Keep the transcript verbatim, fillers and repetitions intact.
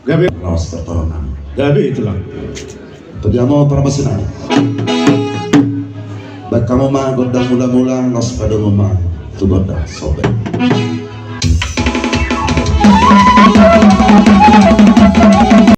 Gabe laos tortoronami. Gabe, Tulang. Todi hamu parmasi nami. Bahen hamu ma gondang mulamula, laos padomu ma tu gondang sobe.